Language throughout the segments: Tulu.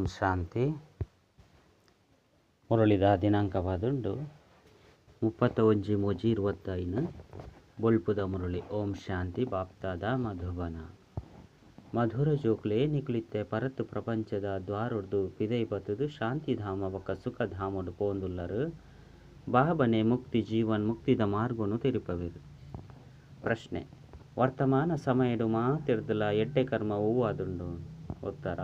ಓಂ ಶಾಂತಿ. ಮುರಳಿದ ದಿನಾಂಕವಾದುಂಡು 31-3-25. ಬೊಳ್ಪುದ ಮುರಳಿ. ಓಂ ಶಾಂತಿ. ಬಾಪ್ತಾದ ಮಧುಬನ. ಮಧುರ ಜೋಕ್ಲೆ, ನಿಕುಲಿತ್ತೆ ಪರತ್ ಪ್ರಪಂಚದ ದ್ವಾರೊಡ್ದು ಪಿದೈ ಬತ್ತುದು ಶಾಂತಿಧಾಮ ಬೊಕ್ಕ ಸುಖಧಾಮೊಡು ಪೋಂದುಲ್ಲರು. ಬಾಬನೆ ಮುಕ್ತಿ ಜೀವನ್ ಮುಕ್ತಿದ ಮಾರ್ಗೊನು ತೆರಿಪವೆರು. ಪ್ರಶ್ನೆ, ವರ್ತಮಾನ ಸಮಯಡು ಮಾತೆರ್ದಲ ಎಡ್ಡೆ ಕರ್ಮ ಒವ್ವಾದುಂಡು? ಉತ್ತರ,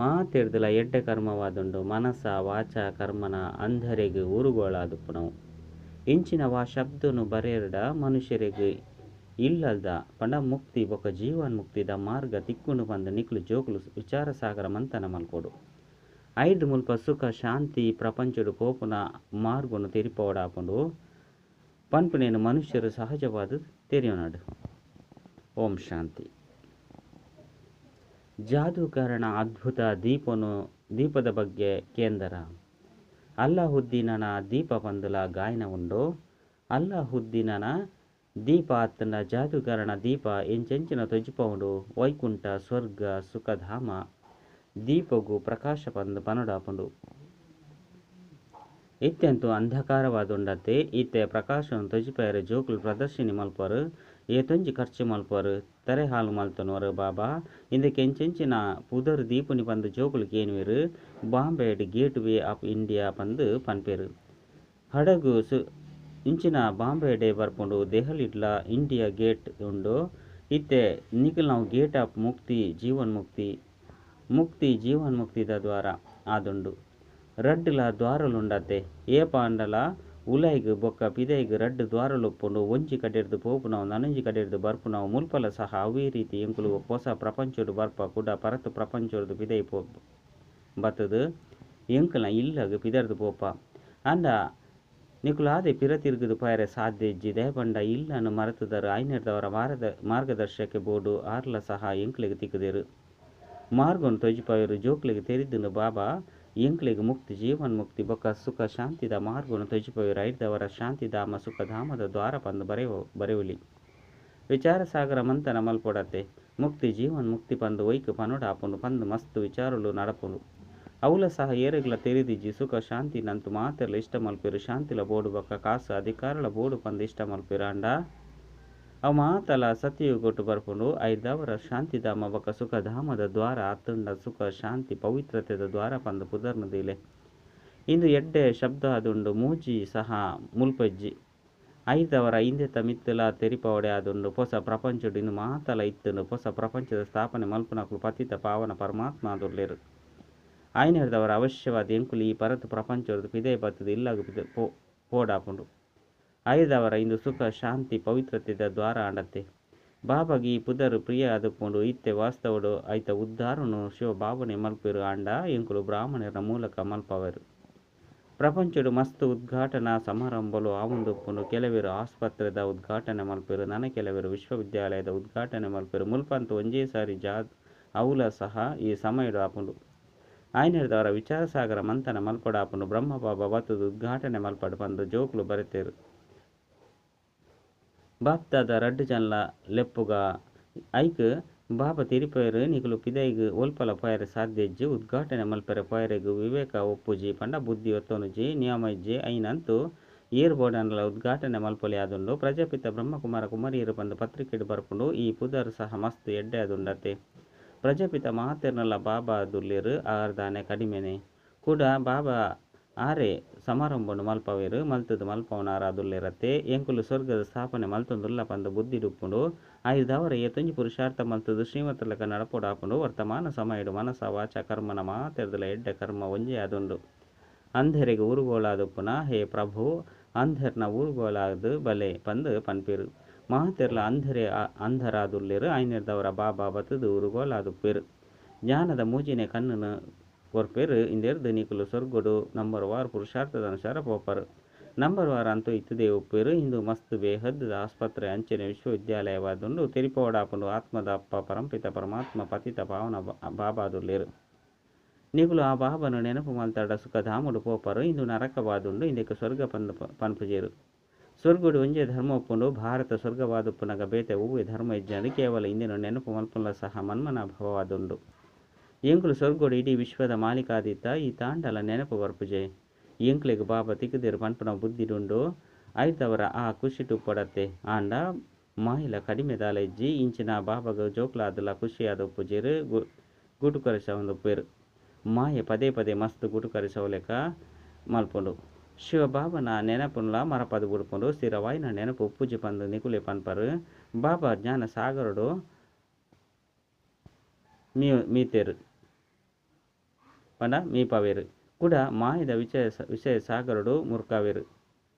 ಮಾತೆರ್ದಲ ಎಡ್ಡೆ ಕರ್ಮವಾದುಂಡು ಮನಸ ವಾಚ ಕರ್ಮನ ಅಂಧರೆಗ್ ಊರುಗೋಳಾದುಪ್ಪುನವು. ಇಂಚಿನ ವಾ ಶಬ್ದನು ಬರೆಯರ್ಡ ಮನುಷ್ಯೆರೆಗ್ ಇಲ್ಲಲ್ದ ಪಂಡ ಮುಕ್ತಿ ಬೊಕ್ಕ ಜೀವನ್ ಮುಕ್ತಿದ ಮಾರ್ಗ ತಿಕ್ಕುಂಡು ಪಂದ್ ನಿಕುಲು ಜೋಕುಲು ವಿಚಾರ ಸಾಗರ ಮಂಥನ ಮಲ್ಪೊಡು. ಐರ್ದ್ ಮುಲ್ಪ ಸುಖ ಶಾಂತಿ ಪ್ರಪಂಚಡ್ ಪೋಪುನ ಮಾರ್ಗನು ತೆರಿಪವಡಾಪುಂಡು ಪನ್ಪುನೇನು ಮನುಷ್ಯರು ಸಹಜವಾದ ತೆರಿಯೋನಾಡು. ಓಂ ಶಾಂತಿ. ಜಾದೂಗಾರನ ಅದ್ಭುತ ದೀಪನು ದೀಪದ ಬಗ್ಗೆ ಕೇಂದ್ರ ಅಲ್ಲಾಹುದ್ದೀನನ ದೀಪ ಪಂದುಲ ಗಾಯನ ಉಂಡು. ಅಲ್ಲಾಹುದ್ದೀನನ ದೀಪ ಅತ್ತಂಡ ಜಾದೂಗಾರನ ದೀಪ ಎಂಚೆಂಚಿನ ತೊಜಿಪವುಂಡು. ವೈಕುಂಠ ಸ್ವರ್ಗ ಸುಖಧಾಮ ದೀಪಗು ಪ್ರಕಾಶ ಪಂದು ಪನೊಡಾಪುಂಡು. ಇತ್ಯಂತು ಅಂಧಕಾರವಾದುಂಡತೆ ಇತ್ತೆ ಪ್ರಕಾಶನ ತೊಜಿಪಯರೆ ಜೋಕುಲು ಪ್ರದರ್ಶಿನಿ ಮಲ್ಪರು, ಏತೊಂಜಿ ಖರ್ಚು ಮಲ್ಪರು, ತರೆ ಹಾಲು ಮಲ್ತೊನುವರು. ಬಾಬಾ ಇಂದಕ್ಕೆ ಎಂಚೆಂಚಿನ ಪುದರ್ ದೀಪುನಿ ಪಂದು ಜೋಕುಲು ಕೇನುವೆರು. ಬಾಂಬೆಡ್ ಗೇಟ್ ವೇ ಆಫ್ ಇಂಡಿಯಾ ಪಂದು ಪನ್ಪೆರು. ಹಡಗು ಇಂಚಿನ ಬಾಂಬೆಡೆ ಬರ್ಪುಂಡು. ದೆಹಲಿಡ್ಲ ಇಂಡಿಯಾ ಗೇಟ್ ಉಂಡು. ಇತ್ತೆ ನಿಕಲ್ನವು ಗೇಟ್ ಆಫ್ ಮುಕ್ತಿ ಜೀವನ್ ಮುಕ್ತಿ, ಮುಕ್ತಿ ಜೀವನ್ ಮುಕ್ತಿದ ದ್ವಾರ ಆದುಂಡು. ರಡ್ಡುಲ ದ್ವಾರಲುಂಡತೆ ಏಪಾಂಡಲ ಉಲೈಗ್ ಬೊಕ್ಕ ಪಿದೈಗ್ ರಡ್ಡು ದ್ವಾರಲು ಉಪ್ಪುಂಡು. ಒಂಜಿ ಕಡೆರ್ದ್ ಪೋಪುನವು ನನೊಂಜಿ ಕಡೆರ್ದ್ ಬರ್ಪುನವು. ಮುಲ್ಪಲ ಸಹ ಅವೇ ರೀತಿ ಎಂಕುಲು ಪೊಸ ಪ್ರಪಂಚೊಡು ಬರ್ಪ ಕುಡ ಪರತ್ ಪ್ರಪಂಚೊಡ್ದು ಪಿದೈ ಪೋ ಬತ್ತುದು ಎಂಕಲ್ನ ಇಲ್ಲಗ್ ಪಿದರ್ದ್ ಪೋಪ. ಆಂಡ ನಿಕುಲಾದೆ ಪಿರ ತಿರುಗುದು ಪೋಯರೆ ಸಾಧ್ಯ ಇಜ್ಜಿ. ದಯಪಂಡ ಇಲ್ಲನು ಮರೆತುದರು. ಐನೆರ್ದವರ ಮಾರ್ಗದರ್ಶಕೆ ಬೋಡು ಆರ್ಲ ಸಹ ಎಂಕ್ಲೆಗ್ ತಿಕ್ಕುದೆರು. ಮಾರ್ಗನು ತೊಜಿಪವೆರು. ಜೋಕ್ಲೆಗ್ ತೆರಿದುಂಡು ಬಾಬಾ ಎಂಕ್ಲೆಗ್ ಮುಕ್ತಿ ಜೀವನ್ ಮುಕ್ತಿ ಬೊಕ್ಕ ಸುಖ ಶಾಂತಿದ ಮಾರ್ಗನು ತೊಜಿಪವೆರು. ಐರ್ದವರ ಶಾಂತಿಧಾಮ ಸುಖಧಾಮದ ದ್ವಾರ ಪಂದು ಬರೆವೊಲಿ. ವಿಚಾರ ಸಾಗರ ಮಂಥನ ಮಲ್ಪೊಡತೆ. ಮುಕ್ತಿ ಜೀವನ್ ಮುಕ್ತಿ ಪಂದು ಒಯ್ಕ್ ಪನೊಡಾಪುಂಡು ಪಂದು ಮಸ್ತ್ ವಿಚಾರಲು ನಡಪುಂಡು. ಅವುಲ ಸಹ ಏರೆಗ್ಲ ತೆರಿದಿಜ್ಜಿ. ಸುಖ ಶಾಂತಿ ನಂತು ಮಾತೆರ್ಲ ಇಷ್ಟ ಮಲ್ಪೆರು. ಶಾಂತಿಲ ಬೋಡು ಬೊಕ್ಕ ಕಾಸು ಅಧಿಕಾರಲ ಬೋಡು ಪಂದು ಇಷ್ಟ ಮಲ್ಪೆರು. ಆಂಡ ಅವು ಮಾತಲ ಸತ್ಯಯುಗೊಟ್ಟು ಬರ್ಪುಂಡು. ಐರ್ದವರ ಶಾಂತಿಧಾಮ ಬೊಕ್ಕ ಸುಖಧಾಮದ ದ್ವಾರ ಅತ್ತಂಡ ಸುಖ ಶಾಂತಿ ಪವಿತ್ರತೆದ ದ್ವಾರ ಪಂದು ಪುದರ್ನ ದೀಲೆ. ಇಂದು ಎಡ್ಡೆ ಶಬ್ದ ಆದುಂಡು. ಮೂಜಿ ಸಹ ಮುಲ್ಪಜ್ಜಿ. ಐರ್ದವರ ಇಂದೆತ ಮಿತ್ತಲ ತೆರಿಪವಡೆ ಆದುಂಡು. ಪೊಸ ಪ್ರಪಂಚಡು ಇಂದು ಮಾತಲ ಇತ್ತುಂಡು. ಪೊಸ ಪ್ರಪಂಚದ ಸ್ಥಾಪನೆ ಮಲ್ಪುನಕುಲು ಪತಿತ ಪಾವನ ಪರಮಾತ್ಮ ಆದುಲ್ಲೆರು. ಐನೆರ್ದವರ ಅವಶ್ಯವಾದ ಎಂಕುಲು ಈ ಪರತ್ ಪ್ರಪಂಚೊಡ್ದು ಪಿದೈ ಬತ್ತುದು ಇಲ್ಲಗ್ ಪೋಡಾಪುಂಡು. ಐರ್ದವರ ಇಂದು ಸುಖ ಶಾಂತಿ ಪವಿತ್ರತೆದ ದ್ವಾರ ಆಂಡತೆ. ಬಾಬಾಗೆ ಈ ಪುದರ್ ಪ್ರಿಯ ಆದುಪ್ಪುಂಡು. ಇತ್ತೆ ವಾಸ್ತವಡು ಐತ ಉದ್ಧಾರನು ಶಿವ ಭಾವನೆ ಮಲ್ಪೆರು. ಆಂಡ ಎಂಕುಲು ಬ್ರಾಹ್ಮಣರ ಮೂಲಕ ಮಲ್ಪವೆರು. ಪ್ರಪಂಚಡು ಮಸ್ತ್ ಉದ್ಘಾಟನಾ ಸಮಾರಂಭಲು ಆವೊಂದುಪ್ಪುಂಡು. ಕೆಲವೆರು ಆಸ್ಪತ್ರೆದ ಉದ್ಘಾಟನೆ ಮಲ್ಪೆರು, ನನ ಕೆಲವೆರು ವಿಶ್ವವಿದ್ಯಾಲಯದ ಉದ್ಘಾಟನೆ ಮಲ್ಪೆರು. ಮುಲ್ಪಂತು ಒಂಜೇ ಸಾರಿ ಅವುಲ ಸಹ ಈ ಸಮಯಡು ಆಪುಂಡು. ಐನೆರ್ದವರ ವಿಚಾರ ಸಾಗರ ಮಂಥನ ಮಲ್ಪಡಾಪುಂಡು. ಬ್ರಹ್ಮ ಬಾಬಾ ಬತ್ತುದು ಉದ್ಘಾಟನೆ ಮಲ್ಪಡು ಪಂದು ಜೋಕುಲು ಬರೆತೆರು. ಬಾಪ್ತಾದ ರಡ್ಡು ಜನಲ ಲೆಪ್ಪುಗ ಐಕ್ ಬಾಬಾ ತೆರಿಪೆರು. ನಿಕುಲು ಪಿದೈಗ್ ಒಲ್ಪಲ ಪೋಯರೆ ಸಾಧ್ಯ ಇಜ್ಜಿ. ಉದ್ಘಾಟನೆ ಮಲ್ಪೆರೆ ಪೋಯರೆಗ್ ವಿವೇಕ ಒಪ್ಪುಜಿ ಪಂಡ ಬುದ್ಧಿ ಒತ್ತೊನುಜಿ, ನಿಯಮ ಇಜ್ಜಿ. ಐನಂತು ಏರ್ ಬೋಡಾಂಡಲ ಉದ್ಘಾಟನೆ ಮಲ್ಪೊಲಿ ಆದುಂಡು. ಪ್ರಜಾಪಿತ ಬ್ರಹ್ಮಕುಮಾರ ಕುಮಾರಿಯರು ಪಂದು ಪತ್ರಿಕೆಡ್ ಬರ್ಪುಂಡು. ಈ ಪುದರ್ ಸಹ ಮಸ್ತ್ ಎಡ್ಡೆ ಆದುಂಡತೆ. ಪ್ರಜಾಪಿತ ಮಾತೆರ್ನಲ ಬಾಬಾ ಆದುಲ್ಲೆರು. ಆರ್ದಾನೆ ಕಡಿಮೆನೆ ಕೂಡ ಬಾಬಾ ಆರೆ ಸಮಾರಂಭನು ಮಲ್ಪವೆರು. ಮಲ್ತುದು ಮಲ್ಪವನಾರಾದುಲ್ಲೆರತ್ತೆ. ಎಂಕುಲು ಸ್ವರ್ಗದ ಸ್ಥಾಪನೆ ಮಲ್ತೊಂದುಲ್ಲ ಪಂದು ಬುದ್ಧಿಡುಪ್ಪುಂಡು. ಐರ್ದವರ ಏತೊಂಜಿ ಪುರುಷಾರ್ಥ ಮಲ್ತುದು ಶ್ರೀಮಂತಲಕ ನಡಪೊಡಾಪುಂಡು. ವರ್ತಮಾನ ಸಮಯಡು ಮನಸ ವಾಚ ಕರ್ಮನ ಮಾತೆರ್ದಲ ಎಡ್ಡೆ ಕರ್ಮ ಒಂಜೇ ಆದುಂಡು. ಅಂಧೆರೆಗ್ ಊರುಗೋಳಾದುಪ್ಪುನ ಹೇ ಪ್ರಭು ಅಂಧೆರ್ನ ಊರುಗೋಳಾದ್ ಬಲೆ ಪಂದು ಪನ್ಪೆರು. ಮಾತೆರ್ಲ ಅಂಧರೆ ಅಂಧರಾದುಲ್ಲೆರು. ಐನೆರ್ದವರ ಬಾಬಾ ಬತ್ತುದು ಊರುಗೋಳಾದುಪ್ಪೆರು. ಜ್ಞಾನದ ಮೂಜಿನೆ ಕಣ್ಣುನು ಕೊರ್ಪೆರು. ಇಂದೆರ್ದು ನಿಕುಲು ಸ್ವರ್ಗಡು ನಂಬರ್ ವಾರ್ ಪುರುಷಾರ್ಥದ ಅನುಸಾರ ಪೋಪರು. ನಂಬರ್ ವಾರ್ ಅಂತೂ ಇತ್ತುದೇ ಉಪ್ಪೆರು. ಇಂದು ಮಸ್ತ್ ಬೇಹದ್ದ ಆಸ್ಪತ್ರೆ ಅಂಚನೆ ವಿಶ್ವವಿದ್ಯಾಲಯವಾದುಂಡು. ತೆರಿಪವಡಾಪುಂಡು. ಆತ್ಮದ ಅಪ್ಪ ಪರಂಪಿತ ಪರಮಾತ್ಮ ಪತಿತ ಪಾವನ ಬಾಬಾದುಲ್ಲೆರು. ನಿಕುಲು ಆ ಬಾಬನು ನೆನಪು ಮಲ್ತಡ ಸುಖಧಾಮಡು ಪೋಪರು. ಇಂದು ನರಕವಾದುಂಡು. ಇಂದಕ್ಕೆ ಸ್ವರ್ಗ ಪಂದು ಪನ್ಪುಜೆರು. ಸ್ವರ್ಗಡು ಒಂಜೇ ಧರ್ಮ ಉಪ್ಪುಂಡು. ಭಾರತ ಸ್ವರ್ಗವಾದುಪ್ಪುನಗ ಬೇತೆ ಒವ್ವೆ ಧರ್ಮ ಇಜ್ಜಂಡು. ಕೇವಲ ಇಂದೆನು ನೆನಪು ಮಲ್ಪುನ ಸಹ ಮನ್ಮನ ಭವವಾದುಂಡು. ಎಂಕುಲು ಸೊರ್ಗೊಡು ಇಡೀ ವಿಶ್ವದ ಮಾಲೀಕ ಆದಿತ್ತ, ಈತಾಂಡಲ ನೆನಪು ಬರ್ಪುಜೆ? ಎಂಕ್ಲೆಗ್ ಬಾಬಾ ತಿಕ್ದೆರ್ ಪನ್ಪುನವು ಬುದ್ಧಿಡ್ ಉಂಡು. ಐಡ್ದಾವರ ಆ ಖುಷಿಟ್ ಉಪ್ಪೊಡತ್ತೆ. ಆಂಡ ಮಾಯೆಲ ಕಡಿಮೆ ದಾಲ ಇಜ್ಜಿ. ಇಂಚಿನ ಬಾಬಾಗ್ ಜೋಕುಲಾದ್ಲ ಖುಷಿಯಾದ್ ಉಪ್ಪುಜೆರ್. ಗುಟುಕರಿಸವೊಂದುಪ್ಪುವೆರ್. ಮಾಯೆ ಪದೇ ಪದೇ ಮಸ್ತ್ ಗುಟುಕರಿಸವುಲೆಕ ಮಲ್ಪುಂಡು. ಶಿವಬಾಬನ ನೆನಪುನ್ಲ ಮರಪಾದ್ ಬುಡ್ಪುಂಡು. ಸ್ಥಿರವಾಯಿನ ನೆನಪು ಉಪ್ಪುಜಿ ಪಂದ್ ನಿಕುಲೇ ಪನ್ಪರ್. ಬಾಬಾ ಜ್ಞಾನ ಸಾಗರಡು ಮೀತೆರ್ ಪಂಡ ಮೀಪವೇರು. ಕುಡ ಮಾಯದ ವಿಷಯ ಸಾಗರಡು ಮುರ್ಕಾವೇರು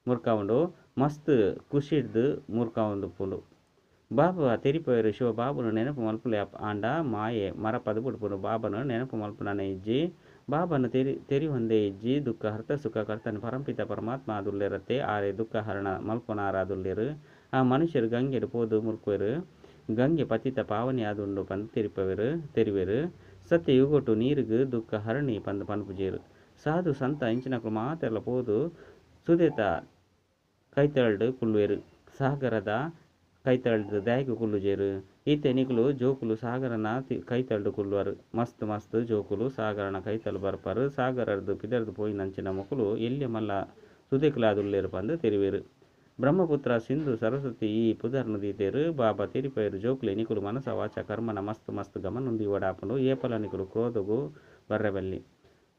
ಮುರ್ಕಾವುಂಡು. ಮಸ್ತ್ ಖುಷಿಡ್ದ್ ಮುರ್ಕಾವೊಂದುಪ್ಪುಂಡು. ಬಾಬಾ ತೆರಿಪವೇರು ಶಿವಬಾಬನ ನೆನಪು ಮಲ್ಪುಲೆ ಆಂಡ ಮಾಯೆ ಮರಪದ್ ಬುಡ್ಪುಂಡು. ಬಾಬನ ನೆನಪು ಮಲ್ಪುನನೇ ಇಜ್ಜಿ. ಬಾಬನ ತೆರಿಯೊಂದೇ ಇಜ್ಜಿ. ದುಃಖ ಹರ್ತ ಸುಖ ಕರ್ತನೆ ಪರಂಪಿತ ಪರಮಾತ್ಮ ಆದುಲ್ಲೆರತ್ತೆ. ಆರೆ ದುಃಖ ಹರಣ ಮಲ್ಪುನಾರಾದುಲ್ಲೆರ್. ಆ ಮನುಷ್ಯರು ಗಂಗೆಡ್ ಪೋದು ಮುರ್ಕುವೆರ್. ಗಂಗೆ ಪತಿತ ಪಾವನಿ ಆದುಂಡು ಪಂದ್ ತೆರಿಪವೆರ್ ತೆರಿವೆರ್. ಸತ್ಯ ಯುಗೊಟು ನೀರುಗ್ ದುಃಖ ಹರಣಿ ಪಂದ್ ಪನ್ಪುಜೆರ್. ಸಾಧು ಸಂತ ಇಂಚಿನಕುಲು ಮಾತೆರ್ಲ ಪೋದು ಸುದೆತ ಕೈತಲ್ಡ್ ಕುಲ್ಲುವೆರ್. ಸಾಗರದ ಕೈತಲ್ಡ್ ದಾಯೆಗ್ ಕುಲ್ಲುಜೆರ್? ಇತ್ತೆ ನಿಕುಲು ಜೋಕುಲು ಸಾಗರನ ಕೈತಲ್ಡ್ ಕುಲ್ಲುವರ್. ಮಸ್ತ್ ಮಸ್ತ್ ಜೋಕುಲು ಸಾಗರನ ಕೈತಲ್ ಬರ್ಪರ್. ಸಾಗರರ್ದ್ ಪಿದರ್ದ್ ಪೋಯಿನಂಚಿನ ಮೊಕುಲು ಎಲ್ಯ ಮಲ್ಲ ಸುದೆಕುಲಾದುಲ್ಲೆರ್ ಪಂದ್ ತೆರಿವೆರ್. ಬ್ರಹ್ಮಪುತ್ರ ಸಿಂಧು ಸರಸ್ವತಿ ಈ ಪುದರ್ನ್ ದೀತೆರ್. ಬಾಬಾ ತೆರಿಪಾಯೆರ್ ಜೋಕುಲೆ ನಿಕುಲು ಮನಸ ವಾಚ ಕರ್ಮನ ಮಸ್ತ್ ಮಸ್ತ್ ಗಮನ ದೀವೊಡಾಪುಂಡು. ಏಪಲ ನಿಕುಲು ಕ್ರೋಧಗ್ ಬರ್ರೆ ಬಲ್ಲಿ.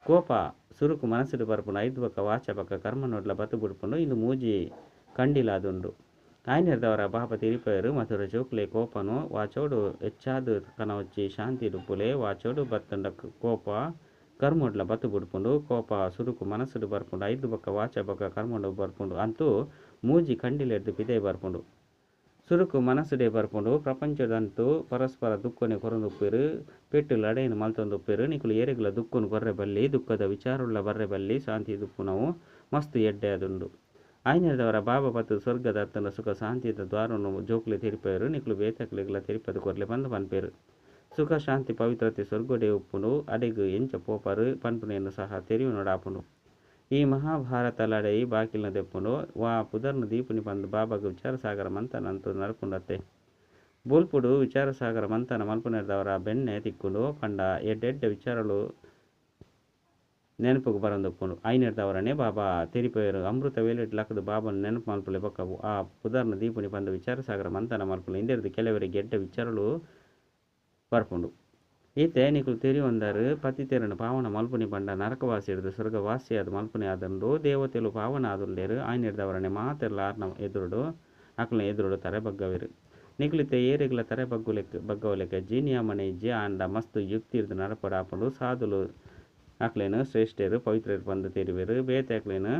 ಕೋಪ ಸುರುಕು ಮನಸ್ಸುಡು ಬರ್ಪುಂಡು. ಐದ್ ಬೊಕ್ಕ ವಾಚ ಬೊಕ್ಕ ಕರ್ಮನೊಡ್ಲ ಬತ್ ಬುಡ್ಪುಂಡು. ಇಂದು ಮೂಜಿ ಕಂಡಿಲಾದುಂಡು. ಆಯ್ನೆರ್ದಾವರ ಬಾಬಾ ತೆರಿಪಾಯೆರ್ ಮಧುರ ಜೋಕುಲೆ ಕೋಪನು ವಾಚೋಡು ಹೆಚ್ಚಾದ್ ಕನವೊಚ್ಚಿ ಶಾಂತಿ ಉಪ್ಪುಲೆ. ವಾಚೋಡು ಬತ್ತುಂಡ ಕೋಪ ಕರ್ಮೊಡ್ಲ ಬತ್ ಬುಡ್ಪುಂಡು. ಕೋಪ ಸುರುಕು ಮನಸ್ಸುಡು ಬರ್ಪುಂಡು. ಐದ್ ಬೊಕ್ಕ ವಾಚ ಬೊಕ್ಕ ಕರ್ಮೊಡು ಬರ್ಪುಂಡು. ಅಂತೂ ಮೂಜಿ ಕಂಡಿಲೆರ್ದ್ ಪಿದಯಿ ಬರ್ಪುಂಡು. ಸುರುಕು ಮನಸ್ಸುಡೇ ಬರ್ಪುಂಡು. ಪ್ರಪಂಚದಂತೂ ಪರಸ್ಪರ ದುಃಖನೆ ಕೊರೊಂದುಪ್ಪುವೆರ್. ಪೆಟ್ಟು ಲಡಾಯಿನ್ ಮಲ್ತೊಂದುಪ್ಪುವೆರ್. ನಿಕುಲು ಏರೆಗ್ಲ ದುಃಖನ್ ಕೊರ್ರೆ ಬಲ್ಲಿ. ದುಃಖದ ವಿಚಾರೊಲ್ಲ ಬರ್ರೆ ಬಲ್ಲಿ. ಶಾಂತಿ ಉಪ್ಪುನವು ಮಸ್ತ್ ಎಡ್ಡೆ ಆದುಂಡು. ಆಯ್ನೆರ್ದಾವರ ಬಾಬಾ ಪತ್ತ್ ಸ್ವರ್ಗದ ಅತ್ತಂಡ ಸುಖ ಶಾಂತಿದ ದ್ವಾರನ್ ಜೋಕುಲೆ ತೆರಿಪಾಯೆರ್. ನಿಕುಲು ಬೇತೆಕ್ಲೆಗ್ಲ ತೆರಿಪಾದ್ ಕೊರ್ಲೆ ಪಂದ್ ಪನ್ಪೆರ್. ಸುಖ ಶಾಂತಿ ಪವಿತ್ರತೆ ಸ್ವರ್ಗಡೇ ಉಪ್ಪುಂಡು. ಅಡೆಗ್ ಎಂಚ ಪೋಪರ್ ಪನ್ಪುನೆನ್ ಸಹ ತೆರಿಯೊನೊಡಾಪುಂಡು. ಈ ಮಹಾಭಾರತ ಲಡಾಯಿ ಬಾಕಿಲ್ನ್ ದೆಪ್ಪುಂಡು. ವಾ ಪುದರ್ನ್ ದೀಪುನಿ ಪಂದ್ ಬಾಬಾಗ್ ವಿಚಾರ ಸಾಗರ ಮಂಥನ ಅಂತು ನಡಪುಂಡತ್ತೆ. ಬೊಲ್ಪುಡು ವಿಚಾರ ಸಾಗರ ಮಂಥನ ಮಲ್ಪುನೆರ್ದಾವರ ಬೆಣ್ಣೆ ತಿಕ್ಕುಂಡು. ಪಂಡ ಎಡ್ಡೆ ಎಡ್ಡೆ ವಿಚಾರಲು ನೆನಪುಗು ಬರೊಂದುಪ್ಪುಂಡು. ಐನೆರ್ದಾವರನೇ ಬಾಬಾ ತೆರಿಪಾಯೆರ್ ಅಮೃತ ವೇಳೆಡ್ ಲಕ್ದ್ ಬಾಬಾನ ನೆನಪು ಮಲ್ಪುಲೆ ಬೊಕ್ಕ ಆ ಪುದರ್ನ್ ದೀಪುನಿ ಪಂದ್ ವಿಚಾರ ಸಾಗರ ಮಂಥನ ಮಲ್ಪುಲೆ. ಇಂದೆರ್ದ್ ಕೆಲವರಿಗೆ ಎಡ್ಡೆ ವಿಚಾರಲು ಬರ್ಪುಂಡು. ಇತ್ತೆ ನಿಕುಲು ತೆರಿಯೊಂದರ್ ಪತಿತೆರನ್ ಪಾವನ ಮಲ್ಪುನಿ ಪಂಡ ನರಕವಾಸಿಡ್ದ್ ಸ್ವರ್ಗವಾಸಿಯಾದ್ ಮಲ್ಪುನಿ ಆದುಂಡು. ದೇವತೆಲು ಪಾವನ ಆದುಲ್ಲೆರ್. ಆಯ್ನೆರ್ದಾವರನೇ ಮಾತೆರ್ಲ ಆರ್ನ ಎದುರುಡು ಅಕಲ್ನ ಎದುರುಡು ತರೆ ಬಗ್ಗವೆರ್. ನಿಕುಲಿತ್ತೆ ಏರೆಗ್ಲ ತರೆ ಬಗ್ಗುಲೆಕ್ ಬಗ್ಗವಲೆಕ ಇಜ್ಜಿ. ನಿಯಮನೇ ಇಜ್ಜಿ. ಆಂಡ ಮಸ್ತ್ ಯುಕ್ತಿರ್ದ್ ನಡಪೊಡಾಪುಂಡು. ಸಾಧುಲು ಅಕ್ಲೆನ್ ಶ್ರೇಷ್ಠೆರ್ ಪವಿತ್ರೆರ್ ಪಂದ್ ತೆರಿವೆರ್. ಬೇತೆ ಅಕ್ಲೆನ್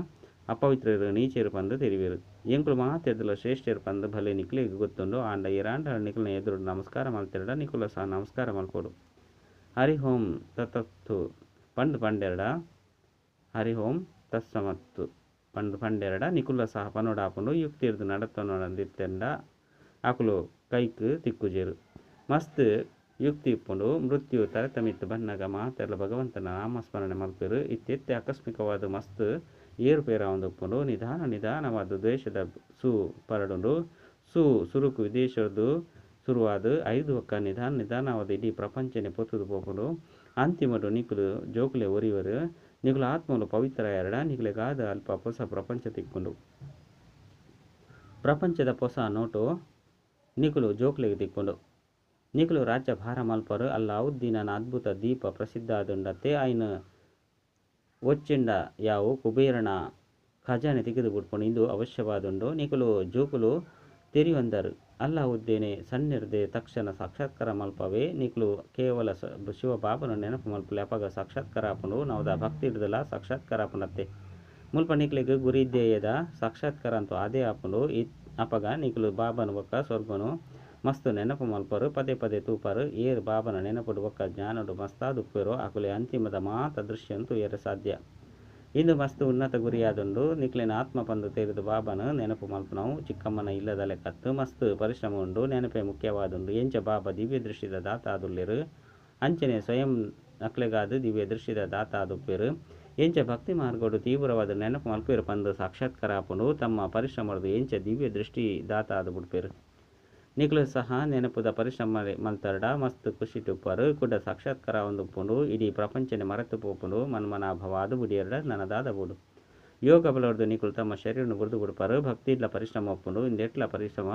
ಅಪವಿತ್ರೆರ್ ನೀಚೆರ್ ಪಂದ್ ತೆರಿವೆರ್. ಎಂಕುಲು ಮಾತೆರ್ದಲ ಶ್ರೇಷ್ಠೆರ್ ಪಂದ್ ಭಲೆ ನಿಕ್ಲೆಗ್ ಗೊತ್ತುಂಡು. ಆಂಡ ಏರಾಂಡಲ ನಿಕಲ್ನ ಎದುರುಡು ನಮಸ್ಕಾರ ಮಲ್ತೆರ್ಡ ನಿಕುಲ ಸಹ ನಮಸ್ಕಾರ ಮಲ್ಪೊಡು. ಹರಿ ಓಂ ತತಸ್ತು ಪಂದ್ ಪಂಡೆರ್ಡ ಹರಿ ಓಂ ತತ್ಸಮತ್ತು ಪಂದ್ ಪಂಡೆರ್ಡ ನಿಕುಲ ಸಹ ಪನೊಡಾಪುಂಡು. ಯುಕ್ತಿರ್ದ್ ನಡತೊನೊಂದಿತ್ತೆರ್ಡ ಅಕುಲು ಕೈಕ್ ತಿಕ್ಕುಜೆರ್. ಮಸ್ತ್ ಯುಕ್ತಿ ಇಪ್ಪುಂಡು. ಮೃತ್ಯು ತರೆತ ಮಿತ್ತ್ ಬನ್ನಗ ಮಾತೆರ್ಲ ಭಗವಂತನ ನಾಮಸ್ಮರಣೆ ಮಲ್ಪುವೆರ್. ಇತ್ತೆ ಆಕಸ್ಮಿಕವಾದ್ ಮಸ್ತ್ ಏರುಪೇರಾವೊಂದುಪ್ಪುಂಡು. ನಿಧಾನ ನಿಧಾನವಾದ್ ದ್ವೇಷದ ಸೂ ಪರಡುಂಡು. ಸೂ ಸುರುಕು ವಿದೇಶರ್ದ್ ಶುರುವಾದ್ ಐರ್ದ್ ಬೊಕ್ಕ ನಿಧಾನ ನಿಧಾನವಾದ್ ಇಡೀ ಪ್ರಪಂಚನೆ ಪೊತ್ತುದು ಪೋಪುಂಡು. ಅಂತಿಮಡ್ ನಿಕುಲು ಜೋಕುಲೆ ಒರಿಯುವರ್. ನಿಕುಲು ಆತ್ಮಲು ಪವಿತ್ರ ಆಯೆರ್ಡ ನಿಕ್ಲೆಗಾದ್ ಅಲ್ಪ ಪೊಸ ಪ್ರಪಂಚ ತಿಕ್ಕುಂಡು. ಪ್ರಪಂಚದ ಪೊಸ ನೋಟು ನಿಕುಲು ಜೋಕ್ಲೆಗ್ ತಿಕ್ಕುಂಡು. ನಿಕುಲು ರಾಜ್ಯ ಭಾರ ಮಲ್ಪರ್. ಅಲ್ಲಾವುದ್ದೀನನ ಅದ್ಭುತ ದೀಪ ಪ್ರಸಿದ್ಧ ಆದುಂಡತ್ತೆ. ಐನ್ ಒಚ್ಚಿಂಡ ಯಾವು ಕುಬೇರನ ಖಜಾನೆ ತಿಕ್ಕುದು ಬುಡ್ಪುಂಡು. ಇಂದು ಅವಶ್ಯವಾದುಂಡು. ನಿಕುಲು ಜೋಕುಲು ತೆರಿಯೊಂದರ್. ಅಲ್ಲಾವುದ್ದೀನೆ ಸನ್ನಿರ್ದೆ ತಕ್ಷಣ ಸಾಕ್ಷಾತ್ಕಾರ ಮಲ್ಪವೆ. ನಿಕುಲು ಕೇವಲ ಶಿವಬಾಬಾನ ನೆನಪು ಮಲ್ಪುಲೆ ಅಪಗ ಸಾಕ್ಷಾತ್ಕಾರ ಆಪುಂಡು. ನವದ ಭಕ್ತಿಡ್ದಲ ಸಾಕ್ಷಾತ್ಕಾರ ಆಪುಂಡತ್ತೆ. ಮುಲ್ಪ ನಿಕ್ಲೆಗ್ ಗುರಿ ಧ್ಯೇಯದ ಸಾಕ್ಷಾತ್ಕಾರ ಅಂತೂ ಆದೇ ಆಪುಂಡು. ಅಪಗ ನಿಕುಲು ಬಾಬಾನ ಬೊಕ್ಕ ಸ್ವರ್ಗನು ಮಸ್ತ್ ನೆನಪು ಮಲ್ಪರು. ಪದೇ ಪದೇ ತೂಪರ್. ಏರ್ ಬಾಬಾನ ನೆನಪುಡು ಬೊಕ್ಕ ಜ್ಞಾನಡು ಮಸ್ತಾದ್ ಉಪ್ಪುವೆರೋ ಅಕುಲೇ ಅಂತಿಮದ ಮಾತ ದೃಶ್ಯನ್ ತೂಯೆರೆ ಸಾಧ್ಯ. ಇಂದು ಮಸ್ತ್ ಉನ್ನತ ಗುರಿಯಾದುಂಡು. ನಿಕ್ಲೆನ ಆತ್ಮ ಪಂದ್ ತೆರಿದು ಬಾಬಾನ ನೆನಪು ಮಲ್ಪುನವು ಚಿಕ್ಕಮ್ಮನ ಇಲ್ಲದ ಲೆಕ್ಕತ್ ಮಸ್ತ್ ಪರಿಶ್ರಮ ಉಂಡು. ನೆನಪೇ ಮುಖ್ಯವಾದುಂಡು. ಎಂಚ ಬಾಬಾ ದಿವ್ಯ ದೃಷ್ಟಿದ ದಾತ ಆದುಲ್ಲೆರ್ ಅಂಚನೆ ಸ್ವಯಂ ಅಕ್ಲೆಗಾದ್ ದಿವ್ಯ ದೃಷ್ಟಿದ ದಾತ ಆದುಪ್ಪುವೆರ್. ಎಂಚ ಭಕ್ತಿ ಮಾರ್ಗಡ್ ತೀವ್ರವಾದ ನೆನಪು ಮಲ್ಪುವೆರ್ ಪಂದ್ ಸಾಕ್ಷಾತ್ಕಾರ ಆಪುಂಡು. ತಮ್ಮ ಪರಿಶ್ರಮರ್ದ್ ಎಂಚ ದಿವ್ಯ ದೃಷ್ಟಿ ದಾತ ಆದ್ ಬುಡ್ಪೆರ್. ನಿಕುಲು ಸಹ ನೆನಪುದ ಪರಿಶ್ರಮ ಮಲ್ತರ್ಡ ಮಸ್ತ್ ಖುಷಿಟ್ ಉಪ್ಪರು. ಕುಡ ಸಾಕ್ಷಾತ್ಕಾರ ಆವೊಂದುಪ್ಪುಂಡು. ಇಡೀ ಪ್ರಪಂಚನೆ ಮರೆತು ಪೋಪುಂಡು. ಮನ್ಮನಾಭವಾದ್ ಬುಡಿಯರ್ಡ ನನದಾದ ಬೋಡು. ಯೋಗ ಬಲೊರ್ದು ನಿಕುಲು ತಮ್ಮ ಶರೀರನ್ ಬುಡ್ದು ಬುಡ್ಪರು. ಭಕ್ತಿಡ್ಲ ಪರಿಶ್ರಮ ಉಪ್ಪುಂಡು. ಇಂದೆಟ್ಲ ಪರಿಶ್ರಮ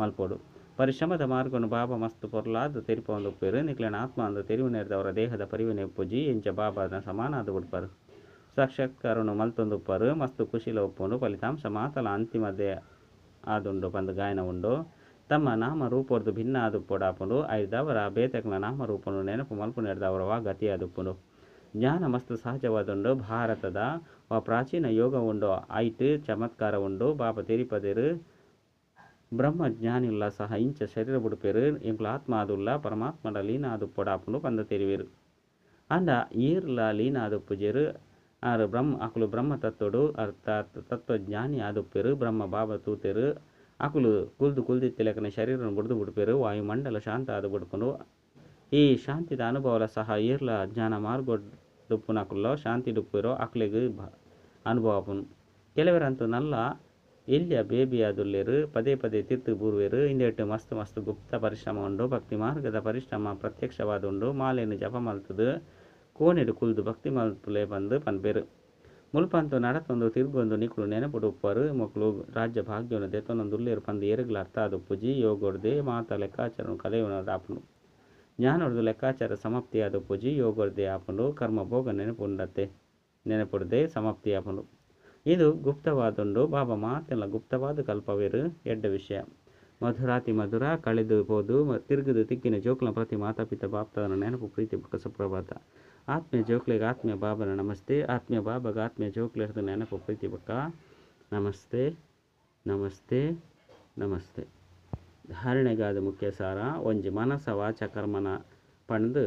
ಮಲ್ಪೊಡು. ಪರಿಶ್ರಮದ ಮಾರ್ಗನು ಬಾಬಾ ಮಸ್ತ್ ಪೊರ್ಲಾದ್ ತೆರಿಪಾವೊಂದುಪ್ಪೆರ್. ನಿಕ್ಲೆನ ಆತ್ಮ ಅಂದ್ ತೆರಿಯುನೆರ್ದವರ ದೇಹದ ಪರಿವನೆ ಉಪ್ಪುಜಿ. ಇಂಚ ಬಾಬಾನ ಸಮಾನಾದ್ ಬುಡ್ಪರು. ಸಾಕ್ಷಾತ್ಕಾರನು ಮಲ್ತೊಂದುಪ್ಪರು. ಮಸ್ತ್ ಖುಷಿಲ ಉಪ್ಪುಂಡು. ಫಲಿತಾಂಶ ಮಾತಲ ಅಂತಿಮದೇ ಆದುಂಡು ಪಂದ್ ಗಾಯನ ಉಂಡು. ತಮ್ಮ ನಾಮ ರೂಪೊರ್ದು ಭಿನ್ನ ಆದುಪ್ಪೊಡಾಪುಂಡು. ಐರ್ದಾವರ ಬೇತೆಕ್ಲೆನ ನಾಮ ರೂಪೊನು ನೆನಪು ಮಲ್ಪುನೆರ್ದಾವರ ವಾ ಗತಿ ಆದುಪ್ಪುಂಡು. ಜ್ಞಾನ ಮಸ್ತ್ ಸಹಜವಾದುಂಡು. ಭಾರತದ ವಾ ಪ್ರಾಚೀನ ಯೋಗ ಉಂಡು ಐಟ್ ಚಮತ್ಕಾರ ಉಂಡು. ಬಾಬಾ ತೆರಿಪದೆರ್. ಬ್ರಹ್ಮ ಜ್ಞಾನಿಲ ಸಹ ಇಂಚ ಶರೀರ ಬುಡ್ಪೆರ್. ಎಂಕುಲು ಆತ್ಮ ಆದುಲ್ಲ ಪರಮಾತ್ಮಡ ಲೀನ ಆದುಪ್ಪೊಡಾಪುಂಡು ಪಂದ್ ತೆರಿವೆರ್. ಆಂಡ ಏರ್ಲ ಲೀನ ಆದುಪ್ಪುಜೆರ್. ಆರ್ ಬ್ರಹ್ಮ ಅಕುಲು ಬ್ರಹ್ಮ ತತ್ವಡು ಅರ್ಥಾತ್ ತತ್ವಜ್ಞಾನಿ ಆದುಪ್ಪೆರ್. ಬ್ರಹ್ಮ ಬಾಬಾ ತೂತೆರ್. ಅಕುಲು ಕುಲ್ದು ಕುಲ್ದಿತ್ತಿಲೆಕನೆ ಶರೀರನ್ ಬುಡ್ದು ಬುಡ್ಪೆರ್. ವಾಯುಮಂಡಲ ಶಾಂತ ಆದ್ ಬುಡ್ಪುಂಡು. ಈ ಶಾಂತಿದ ಅನುಭವಲ ಸಹ ಏರ್ಲ ಜ್ಞಾನ ಮಾರ್ಗಡುಪ್ಪುನಕುಲು ಶಾಂತಿಡುಪ್ಪುವೆರೋ ಅಕ್ಲೆಗ್ ಅನುಭವ ಆಪುಂಡು. ಕೆಲವೆರಂತೂ ನಲ್ಲ ಎಲ್ಯ ಬೇಬಿ ಆದುಲ್ಲೆರ್. ಪದೇ ಪದೇ ತಿರ್ತ್ ಬೂರುವೆರ್. ಇಂದೆಟ್ ಮಸ್ತ್ ಮಸ್ತ್ ಗುಪ್ತ ಪರಿಶ್ರಮ ಉಂಡು. ಭಕ್ತಿ ಮಾರ್ಗದ ಪರಿಶ್ರಮ ಪ್ರತ್ಯಕ್ಷವಾದುಂಡು. ಮಾಲೆನ್ ಜಪ ಮಲ್ತುದು ಕೋಣೆಡ್ ಕುಲ್ದು ಭಕ್ತಿ ಮಲ್ಪುಲೆ ಪಂದ್ ಪನ್ಪೆರ್. ಮುಲ್ಪಂತೂ ನಡತೊಂದು ತಿರ್ಗೊಂದು ನಿಕುಲು ನೆನಪುಡು ಉಪ್ಪರು. ಮೊಕುಲು ರಾಜ್ಯ ಭಾಗ್ಯೊನು ದೆತೊನೊಂದುಲ್ಲೆರ್ ಪಂದ್ ಏರೆಗ್ಲಾ ಅರ್ಥ ಆದುಪ್ಪುಜಿ. ಯೋಗೊಡ್ದೇ ಮಾತ ಲೆಕ್ಕಾಚಾರನ್ ಕಳೆಯೊನೊಡಾಪುಂಡು. ಜ್ಞಾನೊರ್ದು ಲೆಕ್ಕಾಚಾರ ಸಮಾಪ್ತಿ ಆದುಪ್ಪುಜಿ. ಯೋಗೊಡ್ದೇ ಆಪುಂಡು. ಕರ್ಮ ಭೋಗ ನೆನಪುಂಡತ್ತೆ ನೆನಪುಡ್ದೇ ಸಮಾಪ್ತಿ ಆಪುಂಡು. ಇದು ಗುಪ್ತವಾದುಂಡು. ಬಾಬಾ ಮಾತೆನ್ಲ ಗುಪ್ತವಾದ್ ಕಲ್ಪವೆರ್. ಎಡ್ಡೆ ವಿಷಯ. ಮಧುರಾತಿ ಮಧುರ ಕಳೆದು ಪೋದು ತಿರುಗುದು ತಿಕ್ಕಿನ ಜೋಕ್ಲೆನ ಪ್ರತಿ ಮಾತಾ ಪಿತಾ ಬಾಪ್ದಾದನ ನೆನಪು ಪ್ರೀತಿ ಬೊಕ್ಕ ಸುಪ್ರಭಾತ. ಆತ್ಮೀಯ ಜೋಕ್ಲೆಗ್ ಆತ್ಮೀಯ ಬಾಬನ ನಮಸ್ತೆ. ಆತ್ಮೀಯ ಬಾಬಾಗ ಆತ್ಮೀಯ ಜೋಕ್ಲೆರ್ದ್ ನೆನಪು ಪ್ರೀತಿ ಬೊಕ್ಕ ನಮಸ್ತೆ ನಮಸ್ತೆ ನಮಸ್ತೆ. ಧಾರಣೆಗಾದ ಮುಖ್ಯ ಸಾರ. ಒಂಜಿ ಮನಸ ವಾಚ ಕರ್ಮನ ಪಂದ್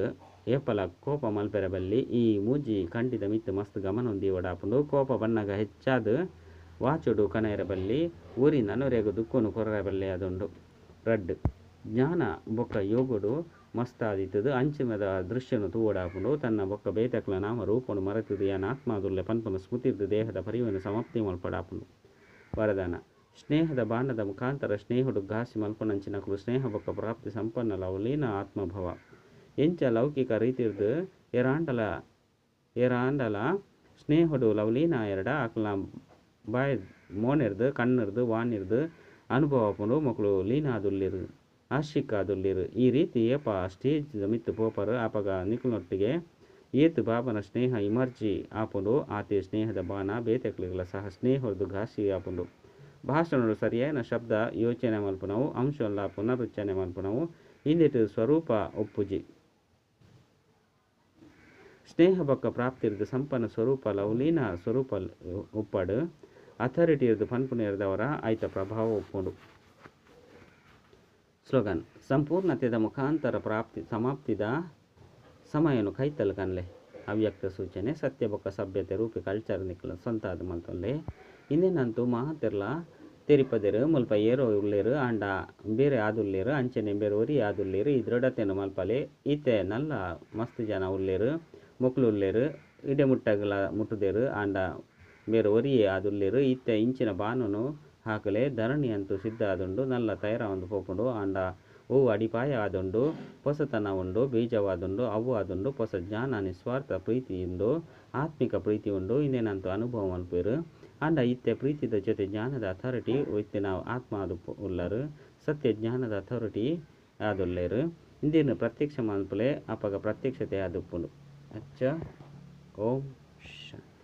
ಏಪಲ ಕೋಪ ಮಲ್ಪೆರೆ ಬಲ್ಲಿ. ಈ ಮೂಜಿ ಕಂಡಿದ ಮಿತ್ತ್ ಮಸ್ತ್ ಗಮನ ದೀವೊಡಾಪುಂಡು. ಕೋಪ ಬನ್ನಗ ಹೆಚ್ಚಾದ್ ವಾಚೊಡು ಕನಯೆರೆ ಬಲ್ಲಿ. ಒರಿ ನನೊರಿಯಗ್ ದುಃಖೊನು ಕೊರರೆ ಬಲ್ಲಿ ಆದುಂಡು. ರಡ್ಡ್. ಜ್ಞಾನ ಬೊಕ್ಕ ಯೋಗೊಡು ಮಸ್ತಾದಿತ್ತುದ್ ಅಂಚಿಮದ ದೃಶ್ಯನ್ ತೂವೊಡಾಪುಂಡು. ತನ್ನ ಬೊಕ್ಕ ಬೇತೆಕ್ಲೆನ ನಾಮ ರೂಪೊನು ಮರೆತುದು ಯಾನ್ ಆತ್ಮ ಆದುಲ್ಲೆ ಪನ್ಪುನ ಸ್ಮೃತಿರ್ದ್ ದೇಹದ ಪರಿವೆನ್ ಸಮಾಪ್ತಿ ಮಲ್ಪೊಡಾಪುಂಡು. ವರದಾನ. ಸ್ನೇಹದ ಬಾಣದ ಮುಖಾಂತರ ಸ್ನೇಹಡು ಘಾಸಿ ಮಲ್ಪುನಂಚಿನಕುಲು ಸ್ನೇಹ ಬೊಕ್ಕ ಪ್ರಾಪ್ತಿ ಸಂಪನ್ನ ಲವಲೀನ ಆತ್ಮಭವ. ಎಂಚ ಲೌಕಿಕ ರೀತಿರ್ದ್ ಏರಾಂಡಲ ಸ್ನೇಹಡು ಲವಲೀನ ಆಯೆರ್ಡ ಅಕಲ್ನ ಬಾಯ್ ಮೋನೆರ್ದ್ ಕಣ್ಣುರ್ದ್ ವಾಣಿರ್ದ್ ಅನುಭವ ಆಪುಂಡು ಮೊಕುಲು ಲೀನ ಆದುಲ್ಲೆರ್ ಆಶಿಕ್ ಆದುಲ್ಲೆರ್. ಈ ರೀತಿ ಏಪ ಸ್ಟೇಜ್ ದ ಮಿತ್ತ್ ಪೋಪರ್ ಅಪಗ ನಿಕುಲ್ನೊಟ್ಟಿಗೆ ಏತ್ ಬಾಬನ ಸ್ನೇಹ ಇಮರ್ಜಿ ಆಪುಂಡು ಆತೆ ಸ್ನೇಹದ ಬಾಣ ಬೇತೆಕ್ಲೆಗ್ಲ ಸಹ ಸ್ನೇಹರ್ದ್ ಘಾಸಿ ಆಪುಂಡು. ಭಾಷಣಡ್ ಸರಿಯಾಯಿನ ಶಬ್ದ ಯೋಚನೆ ಮಲ್ಪುನವು ಅಂಶೊನ್ಲ ಪುನರುಚ್ಚಾರಣೆ ಮಲ್ಪುನವು ಇಂದೆಟ್ ಸ್ವರೂಪ ಉಪ್ಪುಜಿ. ಸ್ನೇಹ ಬೊಕ್ಕ ಪ್ರಾಪ್ತಿರ್ದ್ ಸಂಪನ್ನ ಸ್ವರೂಪ ಲವಲೀನ ಸ್ವರೂಪ ಉಪ್ಪಡ್ ಅಥಾರಿಟಿರ್ದ್ ಪನ್ಪುನೆರ್ದಾವರ ಐತ ಪ್ರಭಾವ ಉಪ್ಪುಂಡು. ಸ್ಲೋಗನ್. ಸಂಪೂರ್ಣತೆದ ಮುಖಾಂತರ ಪ್ರಾಪ್ತಿ ಸಮಾಪ್ತಿದ ಸಮಯನು ಕೈತಲ್ ಕನ್ಲೆ. ಅವ್ಯಕ್ತ ಸೂಚನೆ. ಸತ್ಯ ಬೊಕ್ಕ ಸಭ್ಯತೆ ರೂಪಿ ಕಲ್ಚರ್ ನಿಕ್ಲೆನ ಸ್ವಂತ ಆದ್ ಮಲ್ತೊನ್ಲೆ. ಇಂದೆನಂತೂ ಮಾತೆರ್ಲ ತೆರಿಪದೆರ್. ಮುಲ್ಪ ಏರೋ ಉಲ್ಲೆರ್ ಆಂಡ ಬೇರೆ ಆದುಲ್ಲೆರ್ ಅಂಚನೆ ಬೇರೆ ಒರಿ ಆದುಲ್ಲೆರ್ ಈ ದೃಢತೆನ್ ಮಲ್ಪಲೆ. ಇತ್ತೆ ನಲ್ಲ ಮಸ್ತ್ ಜನ ಉಲ್ಲೆರ್ ಮೊಕುಲು ಉಲ್ಲೆರ್ ಇಡೆ ಮುಟ್ಟಗ್ಲ ಮುಟ್ಟುದೆರ್ ಆಂಡ ಬೇರೆ ಒರಿಯೆ ಆದುಲ್ಲೆರ್ ಇತ್ತೆ ಇಂಚಿನ ಬಾಣೊನು ಹಾಕಲೆ. ಧರಣಿ ಅಂತು ಸಿದ್ಧ ಆದುಂಡು ನಲ್ಲ ತಯಾರಾವೊಂದು ಪೋಪುಂಡು ಆಂಡ ಒವು ಅಡಿಪಾಯ ಆದುಂಡು ಪೊಸತನ ಉಂಡು ಬೀಜವಾದುಂಡು ಅವು ಆದುಂಡು ಪೊಸ ಜ್ಞಾನ ನಿಸ್ವಾರ್ಥ ಪ್ರೀತಿ ಉಂಡು ಆತ್ಮಿಕ ಪ್ರೀತಿ ಉಂಡು ಇಂದೆನಂತೂ ಅನುಭವ ಮಲ್ಪುವೆರ್. ಆಂಡ ಇತ್ತೆ ಪ್ರೀತಿದ ಜೊತೆ ಜ್ಞಾನದ ಅಥಾರಿಟಿ ಇತ್ತಿನ ಆತ್ಮ ಆದು ಉಲ್ಲರ್ ಸತ್ಯ ಜ್ಞಾನದ ಅಥಾರಿಟಿ ಆದುಲ್ಲೆರ್. ಇಂದೆನ್ ಪ್ರತ್ಯಕ್ಷ ಮಲ್ಪುಲೆ ಅಪಗ ಪ್ರತ್ಯಕ್ಷತೆ ಆದುಪ್ಪುಂಡು. ಅಚ್ಚ ಓಂ ಶಾಂತಿ.